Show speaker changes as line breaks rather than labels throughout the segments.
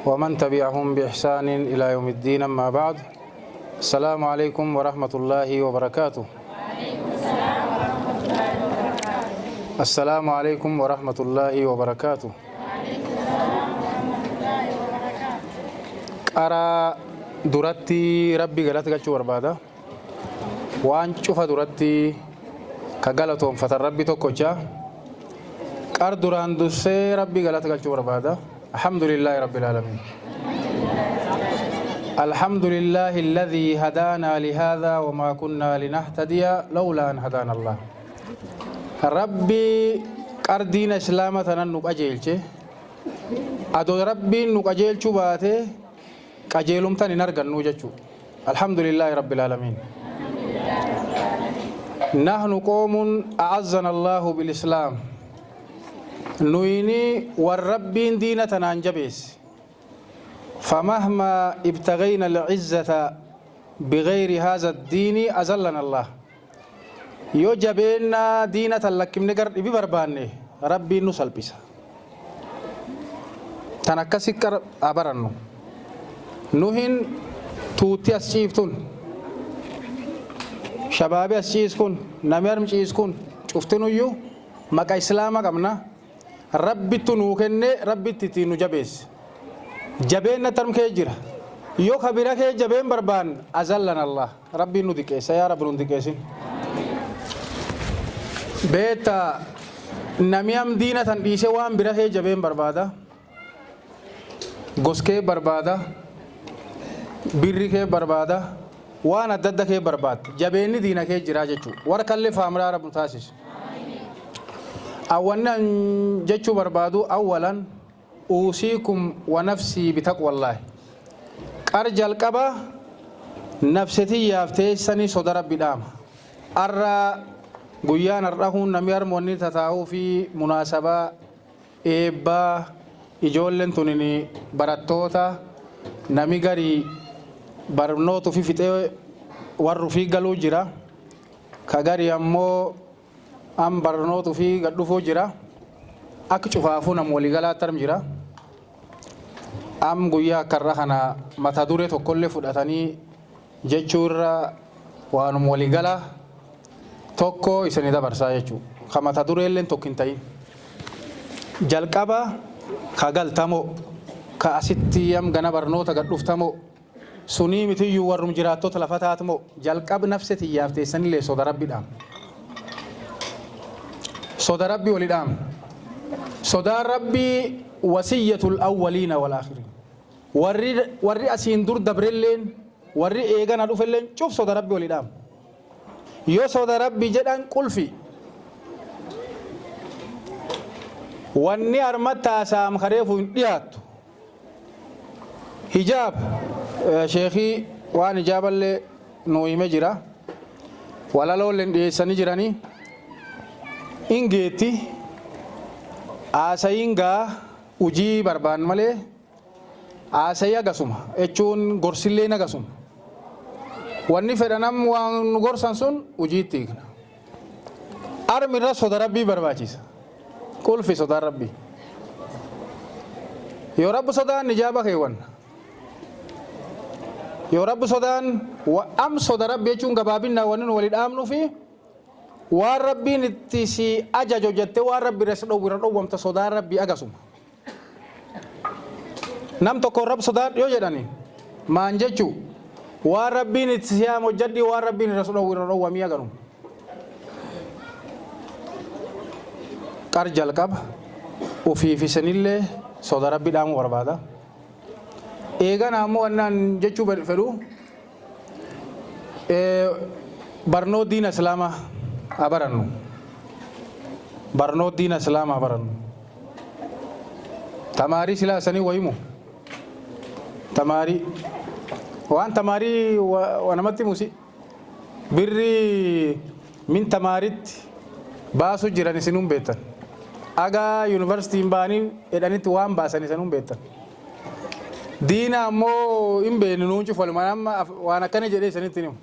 ومن تبعهم بإحسان إلى يوم الدين. أما بعد، السلام عليكم ورحمة الله وبركاته. السلام عليكم ورحمة الله وبركاته. Qara duratti Rabbi galata galchuu barbaada. Waan cufa duratti ka galatoonfatan Rabbi tokkocha. Qar duraan dursee Rabbi galata galchuu barbaada. Alhamdulillaahi Rabbil Aalamiin. Alhamdulillaahi alladhii hadaanaa lihaadhaa wamaa kunnaa linahtadiya lawlaa an hadaana Allah. Rabbi qar diina Islaama tanan nu qajeelche. Adoo Rabbiin nu qajeelchuu baate qajeelumtan hin argannuu jechuu. Alhamdulillaahi Rabbil Aalamiin. Nahnu qoomun a'azzana Allahu bil Islaam. Nuyini war Rabbiin diina tanaan jabeesse. Famahma ibtagayna al-izzata bighayri haza ad-diini azallana Allah. Yoo jabeenna diina tan lakkifne gar dhibi barbaanne, Rabbiin nu salphisa. Tan akkasi qar haa barannu. Nuhin tuutti as ciiftun, shabaabi as ciis kun, nami arm ciis kun cuftinuyyuu maqa Islaama qabna. Rabbittu nuu kenne, Rabbitti ittiin nu jabeesse. Jabeenna tarm kee jira. Yoo ka bira kee jabeen barbaanne, azallana Allah. Rabbiin nu diqeessa. Yaa Rabbi, nu hin diqeessin. Beetta, nami am diina tan dhiise waan bira kee jabeen barbaada. Gos kee barbaada. Birri kee barbaada. Waan adda adda kee barbaadda. Jabeenni diina kee jira jechuudha. Warra kallee faamraa Rabbi nu taasisu. Awwanni an jechuu barbaadu, awwalan uusiikum wa nafsii bitaqwallaahi. Qar jalqaba nafse tiyyaaf teessanii soda Rabbi dhaama. Arra guyyaan har'ahuun namni harmoonni tataa'uu fi munaasabaa eebbaa ijoolleen tunin barattoota, nami garii barnootu fi fixee warru fi galuu jira. Ka garii ammoo am barnootu fi gad dhufuu jira. Akka cufaafuu nam waliigalaatti arm jira. Am guyyaa akkarra kana mata duree tokkollee fudhatanii jechuu irra waanum waliigalaa tokko isini dabarsaa jechuu. Ka mata dureelleen tokko hin ta'in. Jalqaba ka galtamoo, ka asitti am gana barnoota gad dhuftamoo, sunii mitiyyuu warrum jiraattota lafa taatmoo, jalqab nafse tiyyaaf teessanillee soda Rabbi dhaam. Soda Rabbi wali dhaam. Sodaan Rabbii wasiyyatul awwaliina wal aakhiriin. Warri asiin dur dabrelleen, warri eegana dhufelleen cuf soda Rabbi wali dhaam. Yoo soda Rabbi jedhan qulfi. Wanni armatti haasa'am kareefu hin dhiyaattu. Hijaab, sheekii waan hijaaballee nuu hime jira. Walaloolleen dhiyeessanii jiranii. In geetti haasayiin gaa hujii barbaan malee haasayii agasuma jechuun gorsillee agasuma. Wanni fedhanam waan nu gorsan sun hujiitti hiikna. Armi irra soda Rabbii barbaachisa. Qulfi sodaan Rabbii. Yoo Rabbi sodaan hijaaba keewwanna. Yoo Rabbi sodaan am soda Rabbi jechuun gabaabinnaa wanni nu walii dhaamnuu fi waan Rabbiin itti si ajajo jettee waan Rabbi irra si dhowwu irra dhowwamta, sodaan Rabbii agasuma. Nam tokko Rabbi sodaadhu yoo jedhani maan jechuu? Waan Rabbiin itti si yaam hojjadhi, waan Rabbiin irra si dhowwu irra dhowwamii aganuma. Qar jalqaba ufiif isinillee soda Rabbi dhaamuu barbaada. Eegana ammoo wannaan jechuu fedhu, barnoota diina Islaamaa haa barannu. Barnoota diina Islaamaa haa barannu. Tamaarii silaa isanii wayimu. Tamaarii waan tamaarii wa namatti musi. Birri min tamaaritti baasu jiran isinuu beektan. Agaa yuunivarsiitiin ba'anii jedhanitti waan baasan isinuu beektan. Diina ammoo hin beeknu, nuun cufu walumaa amma waan akkana jedhee isinitti himu.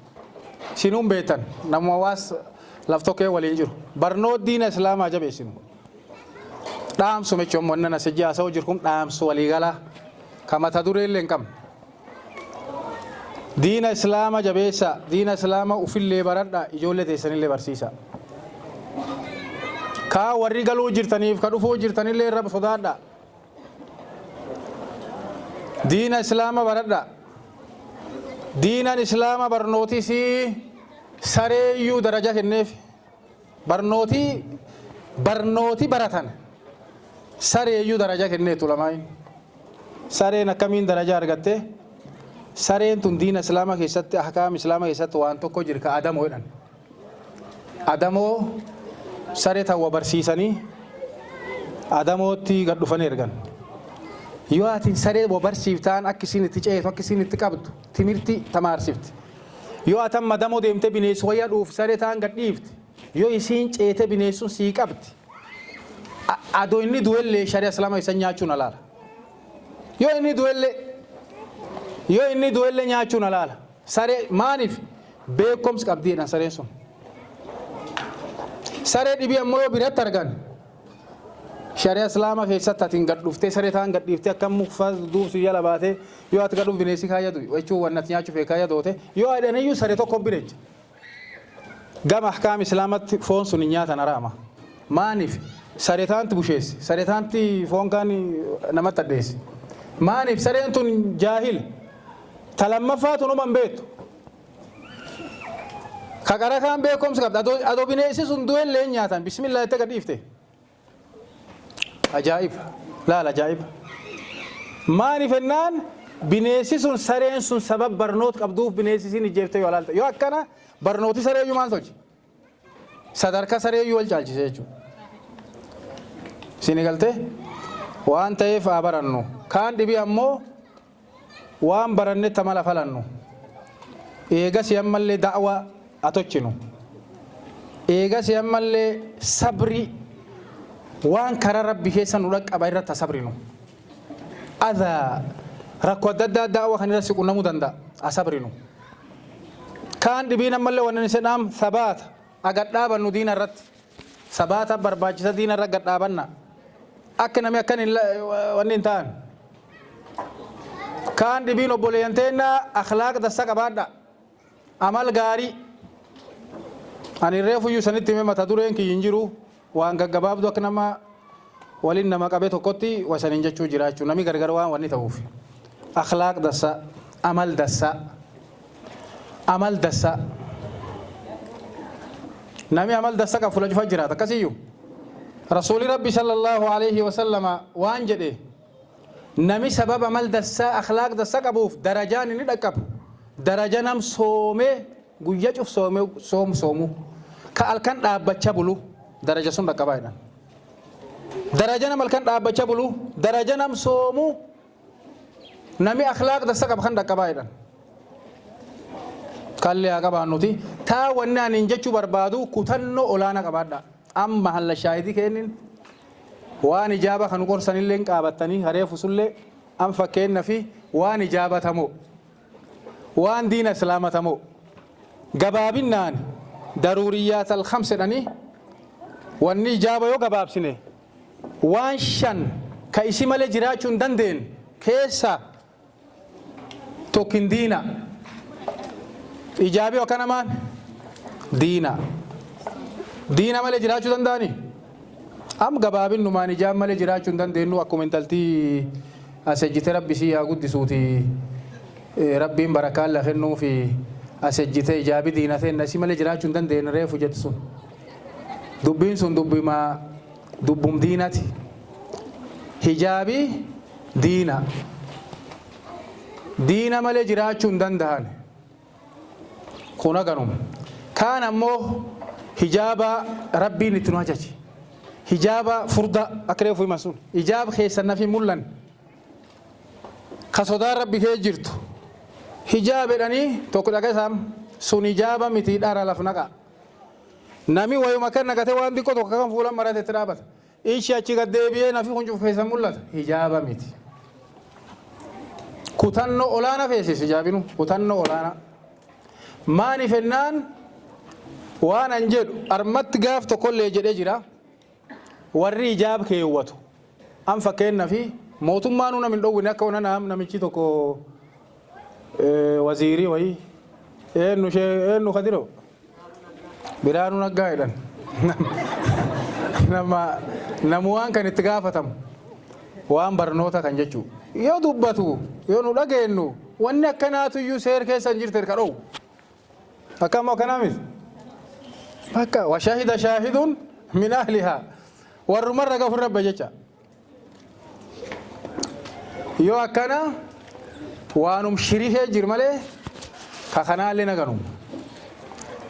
Isinuu beektan, namuma waas laf tokkee waliin jiru. Barnoota diina Islaamaa jabeessinu. Dhaamsu jechuun wannan asii haasa'u jiru kun dhaamsu waliigalaa. Ka mata dureellee hin qabne. Diina Islaama jabeessa, diina Islaama ufillee baradha, ijoollee teessanillee barsiisa. Kaa warri galuu jirtaniif ka dhufuu jirtanillee irra sodaadha. Diina Islaama baradha. Diinan Islaama barnootisii sareeyyuu daraja kenneef. Barnootii barnooti baratan sareeyyuu daraja kenneetu lamaayin. Sareen akkamiin daraja argatte? Sareen tun diina Islaama keessatti, ahkaam Islaama keessatti waan tokko jira ka adamoo jedhan. Adamoo saree tan wa barsiisanii adamootti gad dhufanii ergan. Yoo atin saree wa barsiiftaan akka isiin itti ceetu, akka isiin itti qabdu timirti tamaarsifti. Yoo atan madamoo deemtee bineessu wayya dhuuf saree taan gad dhiifte, yoo isiin ceete bineessun sii qabdi, adoo inni du'ellee shari'a Islaama isa nyaachuun halaala. Yoo inni du'ellee nyaachuun halaala. Saree maaniif beekumsi qabdi jedhan sareen sun. Saree dhibii ammoo yoo biratti argan, shari'a Islaama keessatti atiin gad dhuftee saree taan gad dhiiftee akkam muka duubsu jala baatee, yoo ati gad dhufu bineensi kaayya du'e jechuun wanni ati nyaachuu fee kaayya doote yoo jedhaniyyuu saree tokko bira jecha. Gama ahkaam Islaamatti foon sun hin nyaatan, haraama. Maaniif? Saree taanti busheessi. Saree taanti foon kaan namatti addeessi. Maaniif? Sareen tun jaahil. Ta lammaffaa tun uman beektu. Ka qara kaan beekumsa qabda. Adoo bineensi sun du'ellee hin nyaatan. Bismillah itti gad dhiifte. Ajaa'iba! Laal, ajaa'iba! Maaniif ennaan bineensi sun, sareen sun sabab barnoota qabduuf bineensi isin ijjeefte yoo alaalta. Yoo akkana barnooti sareeyyuu maal tolche? Sadarkaa sareeyyuu wal caalchise jechuudha. Isin galtee waan ta'eef haa barannu. Kaan dhibii ammoo waan barannetti amala falannu. Eegasi ammallee da'waa atochinu. Eegasi ammallee sabri waan karaa Rabbi keessa nu dhaqqaba irratti asabrinu. Adhaa rakkoo adda addaa da'waa kan irratti qunnamuu danda'a, asabrinu. Kaan dhibiin ammallee wanni sedhaam sabaata agad dhaabannu diina irratti. Sabaata barbaachisa, diina irra gad dhaabanna. Akka namni akkan wanni hin ta'an. Kaan dhibiin obboleeyyan teennaa akhlaaq dassa qabaadha. Amal gaarii. Ani reefuyyuu sanitti hime, mata dureen kiyya hin jiru, waan gaggabaabdu akka nama waliin nama qabe tokkotti wasaniin jechuu jiraachuu namni gargar waan wanni ta'uuf. Akhlaaq dassa, amal dassa, amal dassa. Namni amal dassa qabu fuula cufa jiraata akkasiyyuu. Rasuulli Rabbi sallallahu alaihi wasallama waan jedhe, nami sababa amal dassaa, akhlaaq dassa qabuuf darajaan inni dhaqqabu daraja nam soomee guyya cuf soomee soom soomu ka halkan dhaabbacha bulu daraja sun dhaqqabaa jedhan. Daraja nam halkan dhaabbacha bulu, daraja nam soomu, nami akhlaaq dassa qaba kan dhaqqabaa jedhan. Kallee haa qabaannuti. Taa wanni ani hin jechuu barbaadu kutannoo olaanaa qabaadha. Amma halla shaahidii kennin waan ijaaba kan qorsanillee hin qaabattanii haree fusullee an fakkeenna fi waan ijaabatamoo waan diina islaamatamoo gabaabinnaan daruuriyyaat al-khams jedhanii wanni ijaaba yoo gabaabsine waan shan ka isi malee jiraachuu hin dandeenye keessa tokkin diina. Ijaabii akkana maan diina. Diina malee jiraachuu danda'anii? Am gabaabinnumaan ijaab malee jiraachuu hin dandeenyu, akkuma intaltii as ejjite Rabbi sii haa guddisuuti, Rabbiin barakaan la kennuu fi as ejjite ijaabi diina ta'e si malee jiraachuu hin dandeenye reefu jettu sun. Dubbiin sun dubbima dubbum diinati. Hijaabi diina. Diina malee jiraachuu hin danda'an. Kun haganuma. Kaan ammoo hijaaba Rabbiin itti nu ajaje. Hijaaba furda akka reefu himan sun. Hijaaba keessa nafi mul'an. Ka sodaan Rabbi kee jirtu. Hijaaba jedhanii tokko dhaga isaan sun hijaaba miti, dhara laf naqa. Nami wayuma kan naqatee waan xiqqoo tokko kan fuula marate itti dhaabata. Ishi achi gad deebi'ee nafi kun cufu keessa mul'ata. Hijaaba miti. Kutannoo olaanaa feesis hijaabinu, kutannoo olaanaa. Maaniif ennaan waan an jedhu armatti gaaf tokkollee jedhee jira. Warri hijaab keewwatu. An fakkeenna fi Mootummaanuu nam hin dhowwine. Akka ona namichi tokko waziirii wayii, eenyu ishee, eenyu kadiro Biraanuu Naggaa jedhan, nama namu waan kan itti gaafatamu waan barnoota kan jechuu yoo dubbatu yoo nu dhageenyu, wanni akkanaatu iyyuu seer keessa hin jirte ka dhowu akkam akkanaa miti. Bakka وشهد شاهد من أهلها, warrumarra gafu rabba jecha. Yoo akkana waanum shirihee jir malee ka kanaallee naganu.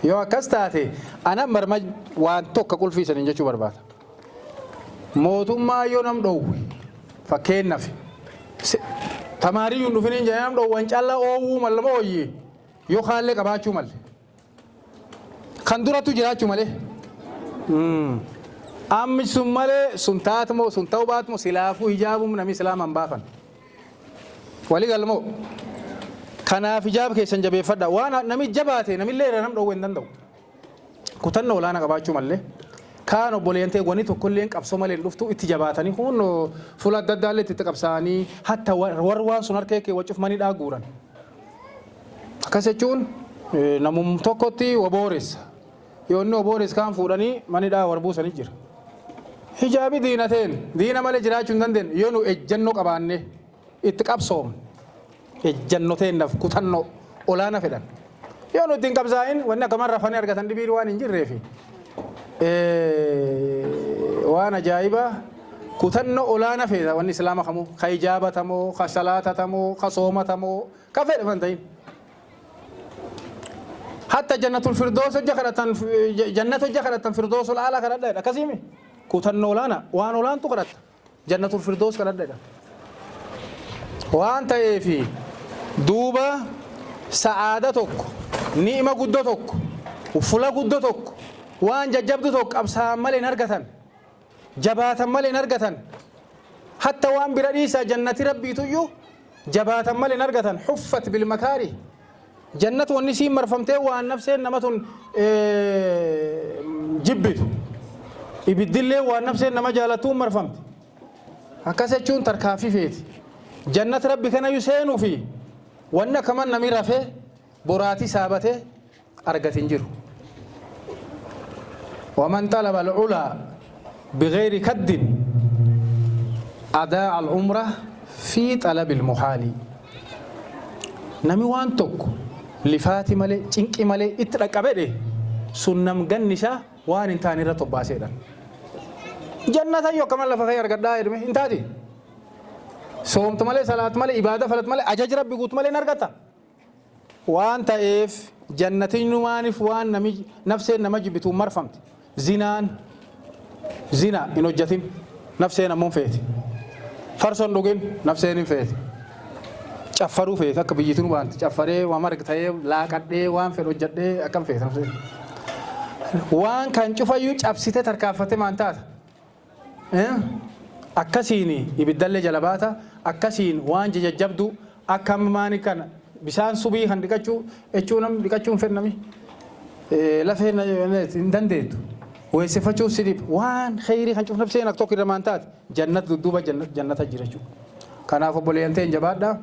Yoo akkas taate, anan marma waan tokko qulfiisaniin jechuu barbaada. Mootummaa yoo nam dhoowwe, fakkeenyaaf tamaariyyuun dhufiniin jedhee nam dhoowwan callaa oowwuu mallama ooyye, yoo kaallee qabaachuu malle kan durattu jiraachuu malee. Ammi sun malee sun taatmoo sun ta'uu baatmoo, silaafuu hijaabum nami islaaman baafan. Walii galmoo kanaaf hijaab keessan jabeeffadha. Waan nami jabaate namillee irra nam dhoowwe hin danda'u. Kutannoo olaanaa qabaachuu malee. Kaan obboleeyyan wani tokkollee qabsoo malee hin dhuftu. Itti jabaatanii kun fuula adda addaallee itti qabsaa'anii, hatta warri waan sun harka kee wacuuf manidhaa guuran. Akkas jechuun namum tokkotti obooressa. Yoo inni oboores kaan fuudhanii manidhaa warbuusanii jira. Hijaabi diina teen diina malee jiraachuu hin dandeenye yoo nu ejjennoo qabaanne itti qabsoomne, ejjennoo teennaaf kutannoo olaanaa fedhan. Yoo nu ittiin qabsaa'in, wanni akkaman rafanii argatan dhibiin waan hin jirreefi. Waan ajaa'ibaa kutannoo olaanaa feeta wanni islaama kamuu, ka hijaabatamoo, ka salaatatamoo, ka soomatamoo, ka fedhe man ta'in. Hatta jannatul firdoos hojja kadhatan, jannata hojja kadhatan, firdoosul aalaa kadhadha jedha. Akkasiimi kutannoo olaanaa waan olaantu kadhatta, jannatul firdoos kadhadha jedha. Waan ta'eefi duuba sa'aada tokko, ni'ima guddoo tokko, fula guddoo tokko, waan jajjabdu tokko qabsaa'an malee hin argatan, jabaatan malee hin argatan. Hatta waan bira dhiisaa, jannati rabbiituyyuu jabaatan malee hin argatan. حفت بالمكاره, jannatu wanni siin marfamtee waan nafseen nama tun jibbitu, ibiddillee waan nafseen nama jaalattuun marfamte. Akkas jechuun tarkaanfii feeti. Jannata rabbi kanayyuu seenuu fi wanni akkaman nami rafee boraatii saabatee argatin jiru. ومن طلب العلا بغير كد أضاع العمر في طلب المحال. Nami waan tokko lifaati malee, cinqi malee itti dhaqqabedhe, sun nam gannisaa waan hin taane irra tobbaaseedha. Jannata yoo akkaman lafa kee argadhaa jedhame hin taati. Soomtu malee, salaat malee, ibaada falat malee, ajaji rabbi guutu malee hin argatta. Waan ta'eef jannatinnumaaniif waan nami nafseen nama jibbituun marfamte. Zinaan, zina hin hojjatin, nafseen ammoo hin feeti. Farsoon dhugin, nafseen hin feeti. Caffaruu feeti, akka biyyittuu baanti caffaree waan marga ta'ee laaqadhee waan fedhe hojjadhee akkam feeta nafseen. Waan kan cufayyuu cabsitee tarkaanfatee maan taata. Akkasiin ibiddallee jala baata. Akkasiin waan jajjabdu akka maani kana bisaan subii kan dhiqachuu jechuu nam dhiqachuu hin fedhe, nami lafee hin dandeettu. Weessifachuu si dhib, waan kheyrii kan cuf nafseen akka tokko irra maan taate, jannat dudduuba jannata jira jechuudha. Kanaaf obboleeyyan ta'een jabaadha.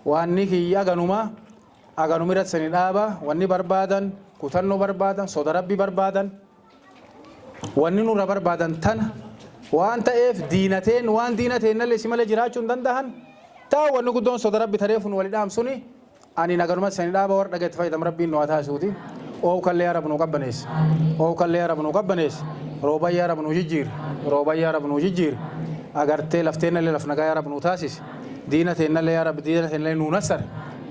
Waan kiyya aganumaa aganumirratti sani dhaaba. Wanni barbaadan kutannoo barbaadan, soda rabbi barbaadan, wanni nurra barbaadan tana. Waan ta'eef diinateen waan diinateen nallee si malee jiraachuu hin danda'an taa. Wanni guddoon soda rabbi tareefu nu wali dhaamsuni. Ani naganumatti sani dhaaba. Warra dhageetti fayyadamu rabbiin nu haa taasisuuti. Oowu kallee yaa rab nu qabbaneessi, oowu kallee yaa rab nu qabbaneessi, rooba yaa rab nu jijjiir, rooba yaa rab nu jijjiir. Agartee lafteenallee laf nagaa yaa rab nu taasisi. Diina teennallee yaa rab, diina teennallee nu nassar,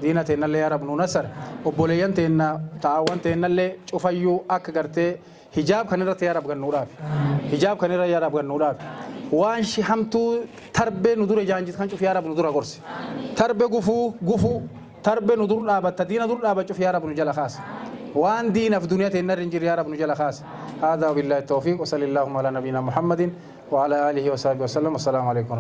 diina teennallee yaa rab nu nassar. Obboleeyyan teenna taa'awwan teennallee cufayyuu akka gartee hijaab kan irratti yaa rab gannuudhaaf, hijaab kan irra yaa rab gannuudhaaf. Waan shi hamtuu tarbee nu dura jaanjit kan cuf yaa rab nu dura gorsi. Tarbe gufuu, gufuu tarbe nu dur dhaabatta, diina dur dhaabachuf yaa rab nu jala kaas. Waan diinaf duniyaa teennarra hin jirre yaa rab nu jala kaas. هذا وبالله التوفيق وصلى اللهم على نبينا محمد وعلى آله وصحبه وسلم والسلام عليكم.